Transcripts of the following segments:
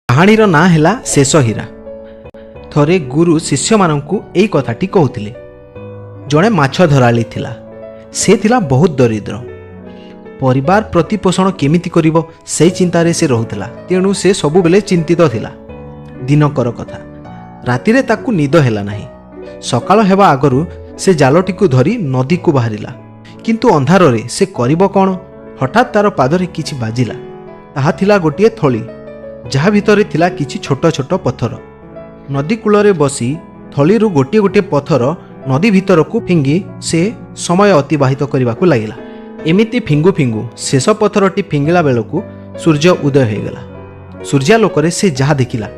କାହାଣୀର ନାଁ ହେଲା ଶେଷ ହୀରା। ଥରେ ଗୁରୁ ଶିଷ୍ୟମାନଙ୍କୁ ଏଇ କଥାଟି କହୁଥିଲେ। ଜଣେ ମାଛ ଧରାଳି ଥିଲା। ସେ ଥିଲା ବହୁତ ଦରିଦ୍ର। ପରିବାର ପ୍ରତିପୋଷଣ କେମିତି କରିବ, ସେଇ ଚିନ୍ତାରେ ସେ ରହୁଥିଲା। ତେଣୁ ସେ ସବୁବେଳେ ଚିନ୍ତିତ ଥିଲା। ଦିନକର କଥା, ରାତିରେ ତାକୁ ନିଦ ହେଲା ନାହିଁ। ସକାଳ ହେବା ଆଗରୁ ସେ ଜାଲଟିକୁ ଧରି ନଦୀକୁ ବାହାରିଲା। କିନ୍ତୁ ଅନ୍ଧାରରେ ସେ କରିବ କ'ଣ? ହଠାତ୍ ତାର ପାଦରେ କିଛି ବାଜିଲା। ତାହା ଥିଲା ଗୋଟିଏ ଥଳି, ଯାହା ଭିତରେ ଥିଲା କିଛି ଛୋଟ ଛୋଟ ପଥର। ନଦୀ କୂଳରେ ବସି ଥଳିରୁ ଗୋଟିଏ ଗୋଟିଏ ପଥର ନଦୀ ଭିତରକୁ ଫିଙ୍ଗି ସେ ସମୟ ଅତିବାହିତ କରିବାକୁ ଲାଗିଲା। ଏମିତି ଫିଙ୍ଗୁ ଫିଙ୍ଗୁ ଶେଷ ପଥରଟି ଫିଙ୍ଗିଲା ବେଳକୁ ସୂର୍ଯ୍ୟ ଉଦୟ ହୋଇଗଲା। ସୂର୍ଯ୍ୟାଲୋକରେ ସେ ଯାହା ଦେଖିଲା,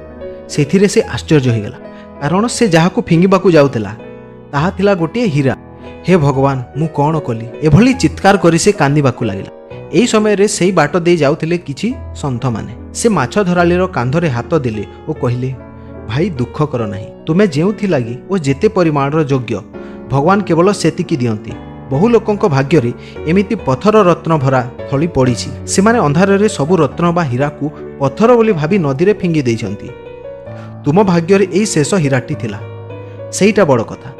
ସେଥିରେ ସେ ଆଶ୍ଚର୍ଯ୍ୟ ହୋଇଗଲା। କାରଣ ସେ ଯାହାକୁ ଫିଙ୍ଗିବାକୁ ଯାଉଥିଲା, ତାହା ଥିଲା ଗୋଟିଏ ହୀରା। "ହେ ଭଗବାନ, ମୁଁ କ'ଣ କଲି?" ଏଭଳି ଚିତ୍କାର କରି ସେ କାନ୍ଦିବାକୁ ଲାଗିଲା। ଏହି ସମୟରେ ସେଇ ବାଟ ଦେଇ ଯାଉଥିଲେ କିଛି ସନ୍ଥମାନେ। ସେ ମାଛ ଧରାଳିର କାନ୍ଧରେ ହାତ ଦେଲେ ଓ କହିଲେ, "ଭାଇ, ଦୁଃଖ କର ନାହିଁ। ତୁମେ ଯେଉଁଥିଲାଗି ଓ ଯେତେ ପରିମାଣର ଯୋଗ୍ୟ, ଭଗବାନ କେବଳ ସେତିକି ଦିଅନ୍ତି। ବହୁ ଲୋକଙ୍କ ଭାଗ୍ୟରେ ଏମିତି ପଥର ରତ୍ନ ଭରା ଥଳି ପଡ଼ିଛି। ସେମାନେ ଅନ୍ଧାରରେ ସବୁ ରତ୍ନ ବା ହୀରାକୁ ପଥର ବୋଲି ଭାବି ନଦୀରେ ଫିଙ୍ଗି ଦେଇଛନ୍ତି। ତୁମ ଭାଗ୍ୟରେ ଏଇ ଶେଷ ହୀରାଟି ଥିଲା, ସେଇଟା ବଡ଼ କଥା।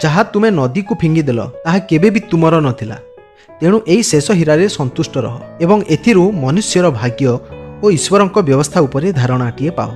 ଯାହା ତୁମେ ନଦୀକୁ ଫିଙ୍ଗିଦେଲ, ତାହା କେବେ ବି ତୁମର ନଥିଲା। ତେଣୁ ଏଇ ଶେଷ ହୀରାରେ ସନ୍ତୁଷ୍ଟ ରହ ଏବଂ ଏଥିରୁ ମନୁଷ୍ୟର ଭାଗ୍ୟ ଓ ଈଶ୍ୱରଙ୍କ ବ୍ୟବସ୍ଥା ଉପରେ ଧାରଣାଟିଏ ପାଅ।"